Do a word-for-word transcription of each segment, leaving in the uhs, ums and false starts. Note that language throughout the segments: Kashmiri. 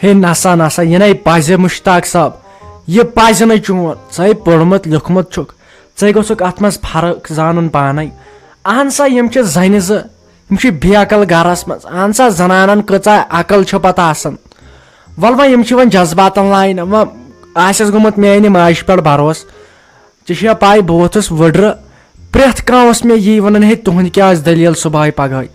ہے نسا نسا، یہِ نے پزِ مشتاق صٲب، یہِ پزِ نہٕ چون۔ ژے پوٚرمُت لیوٚکھمُت چھُکھ، ژے گوٚژھُکھ اتھ منٛز فرق زانُن پانے۔ اہن سا، یِم چھِ زنہِ زٕ، یِم چھِ بے عقل گرس منٛز۔ اہن سا، زنانن کۭژاہ عقل چھِ پتہٕ آسان۔ ول وۄنۍ، یِم چھِ وۄنۍ جذباتن لاینہٕ، وۄنۍ آسٮ۪س گوٚمُت میانہِ ماجہِ پٮ۪ٹھ بھروسہٕ۔ ژےٚ چھےٚ پاے، بہٕ ووتھُس وٕڈرٕ، پرٛٮ۪تھ کانٛہہ اوس مےٚ یی ونان، ہے تُہنٛد کیٛاہ آسہِ دٔلیٖل صبحٲے پگہٲے؟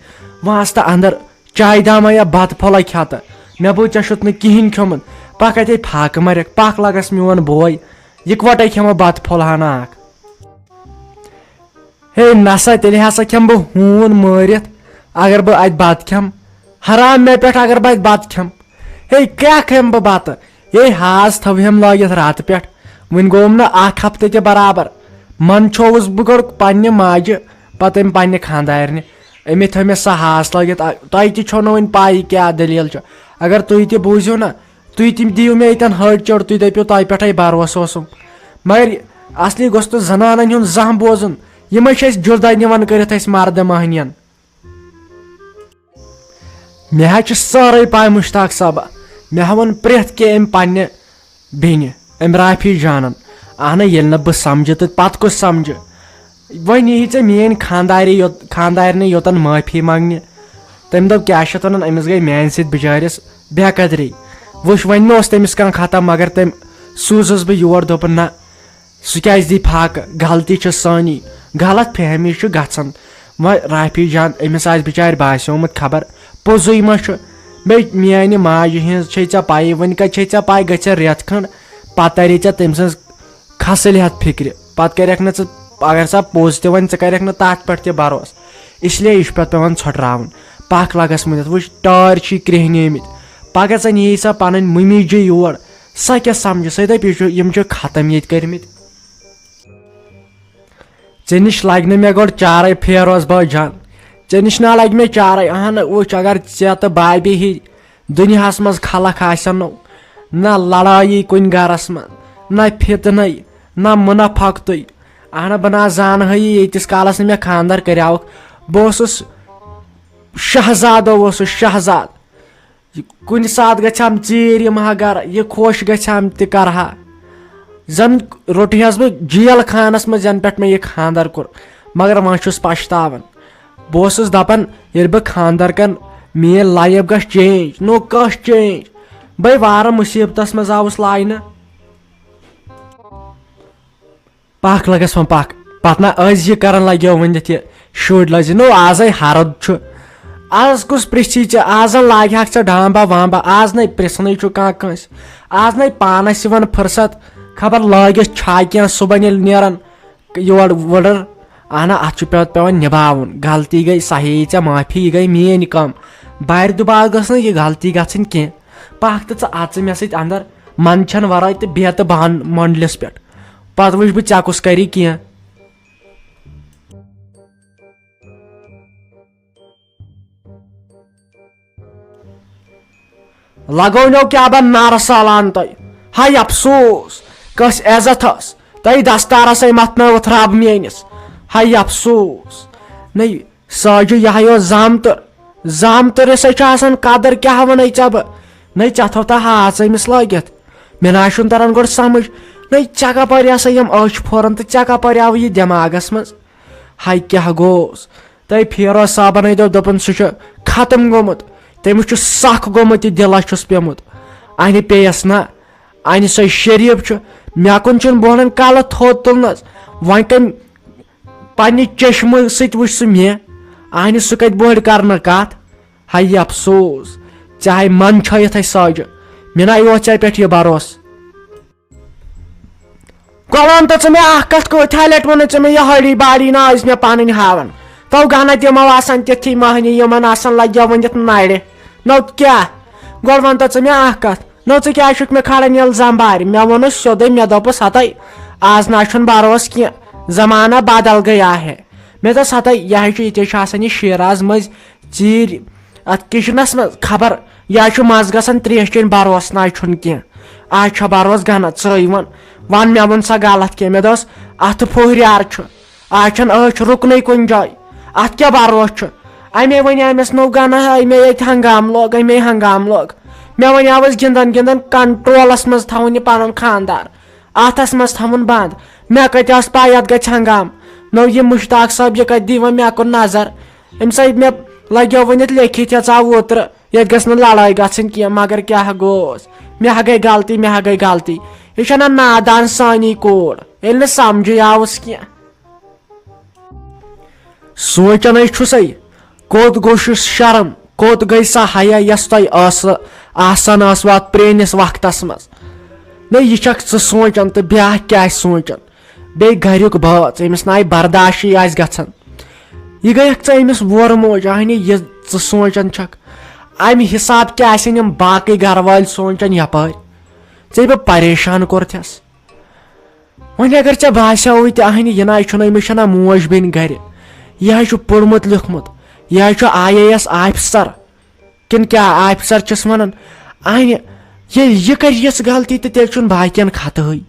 وۄنۍ آس تہٕ اندر چایہِ دامہ یا بتہٕ پھوٚلہ کھٮ۪تہٕ۔ مےٚ بوٗز ژےٚ چھُتھ نہٕ کِہینۍ کھیوٚمُت، پکھ اتے فاقہٕ مرکھ، پکھ لگس میون بوے، یکوٹے کھٮ۪مو بتہٕ پھوٚلہ ہنا اکھ۔ ہے نسا، تیٚلہِ ہسا کھٮ۪مہٕ بہٕ ہوٗن مٲرِتھ، اگر بہٕ اتہِ بتہٕ کھٮ۪مہٕ۔ حرام مےٚ پٮ۪ٹھ، اگر بہٕ اتہِ بتہٕ کھٮ۪مہٕ۔ ہے کیٛاہ کھٮ۪مہٕ بہٕ بتہٕ؟ ہے ہاز تھاوہٮ۪م لٲگِتھ راتہٕ پٮ۪ٹھ، وُنہِ گوٚوُم نہٕ اکھ ہفتہٕ تہِ برابر۔ من چھووُس بہٕ گۄڈٕ پننہِ ماجہِ، پتہٕ أمۍ پننہِ خانٛدارنہِ۔ أمۍ تھٲو مےٚ سۄ ہاز لٲگِتھ۔ آ، تۄہہِ تہِ چھو نہٕ وُنہِ پاے کیٛاہ دٔلیٖل چھِ۔ اگر تُہۍ تہِ بوٗزِو نہ، تُہۍ تہِ دِیِو مےٚ ییٚتٮ۪ن ہٲڑۍ چوٚڑ، تُہۍ دٔپِو تۄہہِ پٮ۪ٹھے بھروسہٕ اوسُم۔ مگر اصلی گوٚژھ نہٕ زنانن ہُنٛد زانٛہہ بوزُن، یِمے چھِ اَسہِ جُدا نِوان کٔرِتھ اَسہِ مردٕ مۄہنِین۔ مےٚ حظ چھِ سٲرٕے پاے مشتاق صٲبہ، مےٚ ہا ووٚن پرٛٮ۪تھ کینٛہہ أمۍ پننہِ بیٚنہِ، أمۍ رافی جانن۔ اہنہ، ییٚلہِ نہٕ بہٕ سمجھٕ تہٕ پتہٕ کُس سمجھٕ؟ وۄنۍ یی ژےٚ میٲنۍ خانٛدارِ یوت-، خانٛدارنہِ یوتن معٲفی منٛگنہِ۔ تٔمۍ دوٚپ، کیٛاہ چھِ اتھ ونان، أمِس گٔے میانہِ سۭتۍ بِچٲرِس بے قدری۔ وٕچھ، وۄنۍ مہ اوس تٔمِس کانٛہہ خطا، مگر تٔمۍ سوٗزُس بہٕ یور، دوٚپُن، نہ، سُہ کیٛازِ دی فاقہٕ؟ غلطی چھِ سٲنی، غلط فہمی چھُ گژھان۔ وۄنۍ رافی جان، أمِس آسہِ بِچارِ باسیومُت خبر پوٚزُے ما چھُ۔ بیٚیہِ میانہِ ماجہِ ہِنٛز چھے ژےٚ پَیی، وۄنۍ کَتہِ چھے ژےٚ پَے، گژھِ ژےٚ رٮ۪تھ کھنٛڈ، پَتہٕ تَرے ژےٚ تٔمۍ سٕنٛز کھسٕلۍ ہٮ۪تھ فِکرِ۔ پَتہٕ کَرٮ۪کھ نہٕ ژٕ، اگر سا پوٚز تہِ وَنہِ، ژٕ کَرٮ۪کھ نہٕ تَتھ پٮ۪ٹھ تہِ بھروسہٕ۔ اس لیے یہِ چھُ پَتہٕ پٮ۪وان ژھۄٹراوُن۔ پَکھ لَگَس مٕنِتھ، وٕچھ، ٹٲرۍ چھی کرٛیٚہنیمٕتۍ۔ پَگاہ زَن یی سا پَنٕنۍ مٔمی جی یور، سۄ کیٛاہ سَمجھِ؟ سۄ دَپہِ، یہِ چھُ، یِم چھِ ختم ییٚتہِ کٔرۍمٕتۍ۔ ژےٚ نِش لگہِ نہٕ مےٚ گۄڈٕ چارے فیروز بٲے جان، ژےٚ نِش نہ لگہِ مےٚ چارے۔ اہن وٕچھ، اگر ژےٚ تہٕ بابی ہی دُنیاہس منٛز خلق آسن نو، نہ لڑایی کُنہِ گرس منٛز، نہ فتنٕے، نہ منافقتٕے۔ اہن بہٕ نہ زانہٕ ہا یہِ ییٖتِس کالس نہٕ مےٚ خانٛدر کریاوُکھ۔ بہٕ اوسُس شہزادو اوسُس شہزاد۔ یہِ کُنہِ ساتہٕ گژھِ ہم ژیٖرۍ یِمہٕ ہا گرٕ، یہِ خۄش گژھِ ہم تہِ کرٕ ہا۔ زن روٚٹہٕ ہس بہٕ جیل خانس منٛز، ینہٕ پٮ۪ٹھ مےٚ یہِ خانٛدر کوٚر، مگر وۄنۍ چھُس پشتاوان۔ بہٕ اوسُس دپان، ییٚلہِ بہٕ خانٛدر کرٕ، میٲنۍ life گژھِ change۔ نو کۄس change؟ بے واریاہ مُصیبتس منٛز آوُس لاینہٕ۔ پکھ لگس وۄنۍ پکھ۔ پتہٕ نہ أزۍ یہِ کران لگیو ؤنِتھ یہِ شُرۍ لزِ۔ نو آزے ہرُد چھُ۔ آز کُس پرژھی ژےٚ؟ آز زن لاگہِ ہاکھ ژےٚ ڈامبا وامبا۔ آز نے پرژھنٕے چھُ کانٛہہ کٲنٛسہِ۔ آز نے پانس یِوان فرصت۔ خبر لٲگِتھ چھا کینٛہہ صُبحن ییٚلہِ نیران یور وٕڈٕر۔ اہنہ، اتھ چھُ پٮ۪وان، پٮ۪وان نباوُن۔ غلطی گٔے، سۄ ہیٚیی ژےٚ معٲفی، یہِ گٔے میٲنۍ کٲم۔ بارِ دُبارٕ گٔژھ نہٕ یہِ غلطی گژھٕنۍ کینٛہہ۔ پکھ تہٕ ژٕ اژٕ مےٚ سۭتۍ اندر، منٛدچھن ورٲے تہٕ بیٚہہ تہٕ بہن مۄنڈلِس پٮ۪ٹھ۔ پتہٕ وٕچھ بہٕ ژےٚ کُس کرِ کینٛہہ۔ لگٲونو کیٛاہ بہ نارٕ سالان تۄہہِ۔ ہاے افسوس، کٲنٛسہِ عزت ٲس تۄہہِ دستارسے متھنٲوٕتھ رب میٲنِس۔ ہاے افسوس۔ نٔے ساجو، یہِ ہا یہِ اوس زامتُر۔ زامتُرِس ہے چھُ آسان قدر، کیٛاہ وَنَے ژےٚ بہٕ؟ نٔے ژےٚ تھوٚوتھا ہاژ أمِس لٲگِتھ؟ مےٚ نہ حظ چھُنہٕ تران گۄڈٕ سمجھ۔ نٔے ژےٚ کپٲرۍ ہسا یِم أچھ پھوران تہٕ ژےٚ کپٲرۍ آوٕ یہِ دٮ۪ماغس منٛز؟ ہاے کیٛاہ گوٚوس؟ تۄہہِ فیروز صٲبن ہے دوٚپ، دوٚپُن سُہ چھُ ختم گوٚمُت، تٔمِس چھُ سکھ گوٚمُت، یہِ دِلس چھُس پیوٚمُت۔ اَنہِ پیٚیس نہ، اَنہِ سۄے شریٖف چھُ، مےٚ کُن چھُنہٕ بہٕ وَنان کلہٕ تھوٚد تُلنس۔ وۄنۍ کَمہِ پننہِ چشمہٕ سۭتۍ وٕچھ سُہ مےٚ، اہنہِ سُہ کتہِ بٔڑ کرنہٕ کتھ۔ ہاے افسوس، ژےٚ ہاے من چھٲیِتھ ہے ساجہِ، مےٚ نہ اوس ژےٚ پٮ۪ٹھ یہِ بھروسہٕ۔ گۄڈٕ وَن تہٕ ژٕ مےٚ اکھ کتھ، کۭتۍ ہا لٹہِ ووٚنُے ژےٚ مےٚ یہِ ہٲڑی باڑی نہ ٲسۍ مےٚ پنٕنۍ ہاوان؟ تو گنہ تِم آسان تِتھی مۄہنی، یِمن آسان لگیو ؤنِتھ نرِ۔ نو کیٛاہ؟ گۄڈٕ وَن تہٕ ژٕ مےٚ اَکھ کَتھ، نو ژٕ کیٛازِ چھُکھ مےٚ کھالان یہِ الزام بارِ؟ مےٚ ووٚنُس سیوٚدُے، مےٚ دوٚپُس، ہَتَے، آز نہ چھُنہٕ بَروسہٕ کینٛہہ، زمانہ بدل گیا ہے۔ مےٚ دوٚپُس، ہَتَے، یہِ ہے چھُ، ییٚتے چھُ آسان یہِ شیٖراز مٔنٛزۍ ژیٖرۍ اَتھ کِچنَس منٛز، خبر یہِ ہے چھُ مَزٕ گژھان ترٛیش چیٚنۍ، بَروسہٕ نہ چھُنہٕ کینٛہہ۔ آز چھا بَروسہٕ گنہ، ژٕے وَن، وَن مےٚ ووٚن سا غلط کینٛہہ؟ مےٚ دوٚپُس، اَتھٕ پھوہریار چھُ۔ آز چھَنہٕ أچھ رُکنٕے کُنہِ جایہِ۔ اَتھ کیٛاہ بَروسہٕ چھُ؟ اَمے وَنے أمِس نوٚو گَنہ، اَمے ییٚتہِ ہنٛگامہٕ لوگ، اَمے ہنٛگامہٕ لوگ۔ مےٚ وۄنۍ آوُس گِنٛدان گِنٛدان کنٹرولس منٛز تھاوُن یہِ پنُن خانٛدار، اتھس منٛز تھاوُن بنٛد۔ مےٚ کتہِ ٲس پاے یتھ گژھِ ہنگام؟ نو یہِ مشتاق صٲب، یہِ کتہِ دی وۄنۍ مےٚ کُن نظر؟ أمۍ سۭتۍ مےٚ لگیو ؤنِتھ لیکھِتھ یہِ ژاو اوترٕ، ییٚتہِ گژھِ نہٕ لڑٲے گژھٕنۍ کینٛہہ، مگر کیٛاہ گوٚوس؟ مےٚ ہا گٔے غلطی، مےٚ ہا گٔے غلطی۔ یہِ چھےٚ نہ نادان سٲنی کوٗر، ییٚلہِ نہٕ سمجھٕے آوُس کینٛہہ۔ سونٛچان ہے چھُسے، کوٚت گوٚو سُہ شرم، کوٚت گٔے سۄ حیا یۄس تۄہہِ ٲس آسان ٲسوٕ اتھ پرٛٲنِس وقتس منٛز؟ نہ، یہِ چھکھ ژٕ سونٛچان تہٕ بیٛاکھ کیٛاہ آسہِ سونٛچان؟ بیٚیہِ گریُک بٲژ، ییٚمِس نہٕ آیہِ برداشٕے آسہِ گژھان۔ یہِ گٔیکھ ژٕ أمِس وورٕ موج، اہنہِ، یہِ ژٕ سونٛچان چھکھ۔ امہِ حساب کیٛاہ آسن یِم باقٕے گرٕ وٲلۍ سونٛچان یپٲرۍ؟ ژےٚ بہٕ پریشان کوٚرتھس۔ وۄنۍ اگر ژےٚ باسیوٕے تہِ، اہنہِ، یہِ نہ چھُنہٕ، أمِس چھنہ موج بیٚنہِ گرِ، یہِ حظ چھُ پوٚرمُت لیوٚکھمُت، یہِ حظ چھُ آی اے ایس آفسر، کِنہٕ کیٛاہ آفسر چھِس ونان؟ اہنہِ، ییٚلہِ یہِ کرِ یِژھ غلطی تہٕ تیٚلہِ چھُنہٕ باقین خطہٕے۔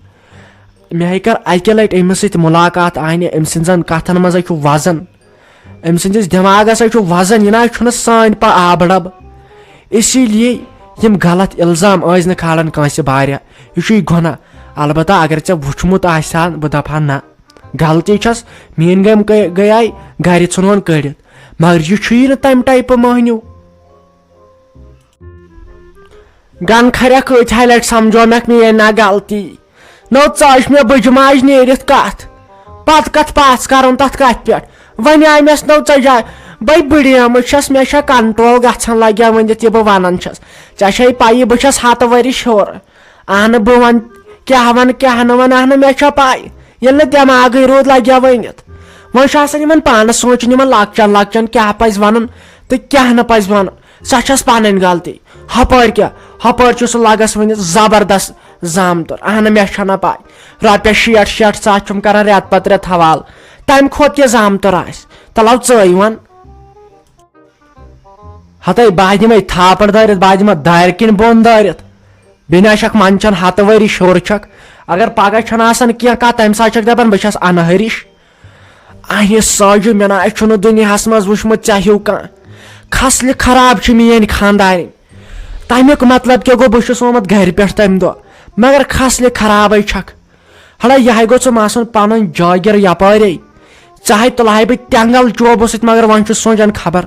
مےٚ ہے کٔر اکہِ لٹہِ أمِس سۭتۍ مُلاقات، اہنہِ، أمۍ سٕنٛزن کتھن منٛز ہے چھُ وزن، أمۍ سٕنٛدِس دٮ۪ماغس ہے چھُ وزن، یہِ نہ حظ چھُنہٕ سٲنۍ پا آبہٕ ڈبہٕ۔ اسی لیے یِم غلط الزام ٲسۍ نہٕ کھالان کٲنٛسہِ بارِ، یہِ چھُ یہِ گۄناہ۔ البتہ اگر ژےٚ وُچھمُت آسہِ ہا، بہٕ دپہٕ ہا نہ، غلطی چھس میٲنۍ، گٔم-، گٔے-، گٔیے گرِ ژھٕنہون کٔڑِتھ، مگر یہِ چھُیی نہٕ تمہِ ٹایپہٕ مٔہنیوٗ۔ گن کھریا کۭتۍ ہا لٹہِ سمجھو مےٚ میٲنۍ نا غلطی۔ نو ژج مےٚ بٕجہِ ماجہِ نیٖرِتھ کتھ۔ پتہٕ کتھ پژھ کرُن تتھ کتھِ پٮ۪ٹھ؟ وۄنۍ آے مےٚ نو ژجاے۔ بے بٕڑیمٕژ چھس، مےٚ چھا کنٹرول گژھان لگیا ؤنِتھ یہِ بہٕ ونان چھس؟ ژےٚ چھے پَیی بہٕ چھس ہتہٕ ؤرِش ہیوٚر۔ اہنہٕ بہٕ ون کیٛاہ ون کیٛاہ نہٕ ون، اہنہٕ مےٚ چھا پَے؟ ییٚلہِ نہٕ دٮ۪ماغٕے روٗد لگیا ؤنِتھ۔ وۄنۍ چھُ آسان یِمن پانس سونٛچُن، یِمن لۄکچن لۄکچن کیٛاہ پزِ ونُن تہٕ کیٛاہ نہٕ پزِ ونُن۔ سۄ چھس پنٕنۍ غلطی۔ ہپٲرۍ کیٛاہ؟ ہپٲرۍ چھُ سُہ لگس وُنہِ زبردست زامتُر۔ اہنہٕ، مےٚ چھنہ پاے۔ رۄپیس شیٹھ شیٹھ ساس چھُم کران رٮ۪تہٕ پتہٕ رٮ۪تہٕ حوالہٕ۔ تمہِ کھۄتہٕ کیٛاہ زامتُر آسہِ؟ تلو ژٕے ون۔ ہتے بہٕ دِمے تھاپڑ دٲرِتھ، بہٕ دِمے دارِ کِنۍ بۄن دٲرِتھ۔ بیٚنہِ آسکھ منٛدچھان ہتہٕ ؤری شوٚر چھکھ۔ اگر پگاہ چھنہٕ آسان کینٛہہ کتھ، تمہِ ساتہٕ چھکھ دپان بہٕ چھس انہٕ ہرِش۔ اہے ساجو، مےٚ نہ چھُنہٕ دُنیاہس منٛز وُچھمُت ژےٚ ہیوٗ کانٛہہ۔ خصلہِ خراب چھِ میٲنۍ خانٛدارِنۍ۔ تمیُک مطلب کیٛاہ گوٚو؟ بہٕ چھُس آمُت گرِ پٮ۪ٹھ تمہِ دۄہ، مگر خصلہِ خرابے چھکھ۔ ہڑا، یہِ ہاے گوٚو ژٕ ماسُن پنُن جٲگِر یپٲرے۔ ژےٚ ہاے تُلہٕ ہاے بہٕ تٮ۪نٛگل چوبہٕ سۭتۍ، مگر وۄنۍ چھُس سونٛچان خبر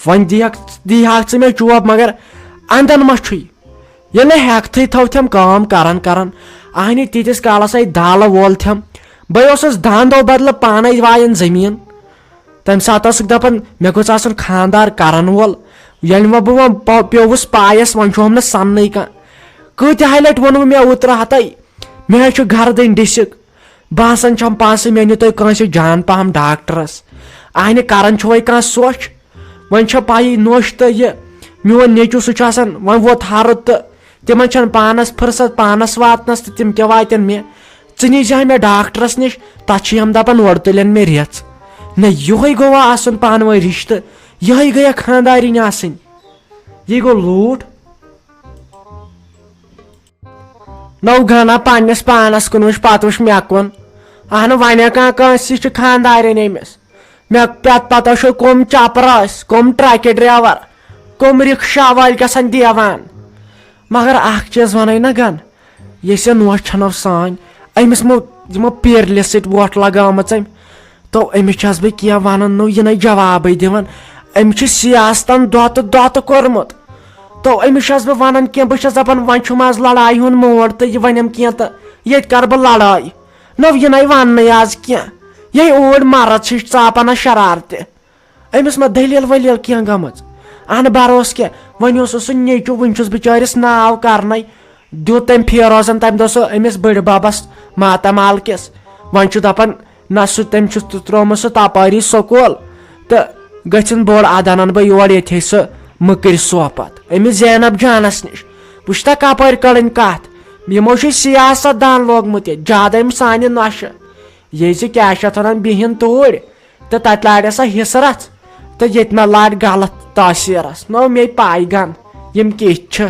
وۄنۍ دِیہکھ، دِیہکھ ژٕ مےٚ چوب، مگر اندان ما چھُے؟ ییٚلہِ نہٕ ہٮ۪کتھٕے تھوتھٮ۪م کٲم کران کران، اہنہِ تیٖتِس کالس آے دالہٕ وول تھٮ۪م۔ بہٕ اوسُس داندو بدلہٕ پانے وایان زٔمیٖن۔ تمہِ ساتہٕ ٲسٕکھ دپان مےٚ گوٚژھ آسُن خانٛدار کرن وول۔ ییٚلہِ وۄنۍ بہٕ وۄنۍ پ-، پیوٚوُس پایس، وۄنۍ چھُہم نہٕ سننٕے کانٛہہ۔ کۭتیاہے لٹہِ ووٚنوٕ مےٚ اوترٕ ہتے، مےٚ حظ چھُ گردٕنۍ ڈسِک۔ باسان چھم پانسٕے مےٚ نیوٗ تۄہہِ کٲنٛسہِ جان پہم ڈاکٹرس۔ اہنہِ کران چھُ وۄنۍ کانٛہہ سۄچھ۔ وۄنۍ چھےٚ پَیی نوٚش تہٕ یہِ میون نیٚچوٗ، سُہ چھُ آسان وۄنۍ ووت ہَرُد تہٕ تِمن چھَنہٕ پانَس فرصت پانَس واتنَس تہٕ تِم کیٛاہ واتن مےٚ؟ ژٕ نِیٖزِ ہا مےٚ ڈاکٹرَس نِش، تَتھ چھِ یِم دَپان اورٕ تُلن مےٚ رٮ۪ژھ۔ نہ، یِہوٚے گوٚوا آسُن پانہٕ ؤنۍ رِشتہٕ؟ یِہوٚے گٔیا خانٛدارِنۍ آسٕنۍ؟ یہِ گوٚو لوٗٹھ۔ نو گنا پننِس پانس کُن وٕچھ، پتہٕ وٕچھ مےٚ کُن۔ اہنہٕ، ونے کانٛہہ کٲنٛسہِ چھِ خانٛدارِنۍ أمِس۔ مےٚ پٮ۪تھ پتہ چھُ کٕم چپرٲسۍ، کٕم ٹرکہِ ڈرایور، کٕم رکشہ وٲلۍ گژھن دیوان۔ مگر اکھ چیٖز ونے نہ گن، یہِ ژےٚ نوش چھنو سٲنۍ، أمِس مو یِمو پیرلہِ سۭتۍ وۄٹھ لگٲومٕژ أمۍ۔ تو أمِس چھَس بہٕ کینٛہہ وَنان، نو یہِ نَے جوابٕے دِوان۔ أمِس چھُ سیاستَن دۄتہٕ دۄتہٕ کوٚرمُت۔ تو أمِس چھَس بہٕ وَنان کینٛہہ، بہٕ چھَس دَپان وۄنۍ چھُم آز لڑایہِ ہُنٛد موڈ تہٕ یہِ وَنٮ۪م کینٛہہ تہٕ ییٚتہِ کَرٕ بہٕ لڑٲے۔ نو یہِ نَے وَننٕے آز کینٛہہ۔ یِہے اوٗرۍ مَرٕد ہِش ژاپَن اَتھ شرارتہِ۔ أمِس ما دٔلیٖل ؤلیٖل کینٛہہ گٔمٕژ؟ اَہنہٕ بروسہٕ کیٛاہ؟ وۄنۍ اوس سُہ نیٚچوٗ، وٕنہِ چھُس بِچٲرِس ناو کَرنَے۔ دیُت تٔمۍ فیروزن تَمہِ دۄہ سُہ أمِس بٔڑِ بَبَس ماتامال کِس۔ وۄنۍ چھُ دَپان، نہ سُہ، تٔمۍ چھُ تہٕ ترٛوومُت سُہ تپٲری سکوٗل تہٕ گٔژھِن بوٚڑ اَدٕ اَنَن بہٕ یور ییٚتھے سُہ مٔکٕرۍ صوفہٕ پتہٕ أمِس زینب جانس نِش۔ وٕچھتا کپٲرۍ کٔڑٕنۍ کتھ؟ یِمو چھُ سیاست دان لوگمُت ییٚتہِ، زیادٕ أمۍ سانہِ نۄشہِ۔ ییٚلہِ زِ کیٛاہ چھِ اتھ ونان، بِہِن توٗرۍ تہٕ تتہِ لارِ سۄ حِسہٕ رژھ تہٕ ییٚتہِ نہ لارِ غلط تٲثیٖرس۔ نو مے پاے گن یِم کِتھۍ چھِ۔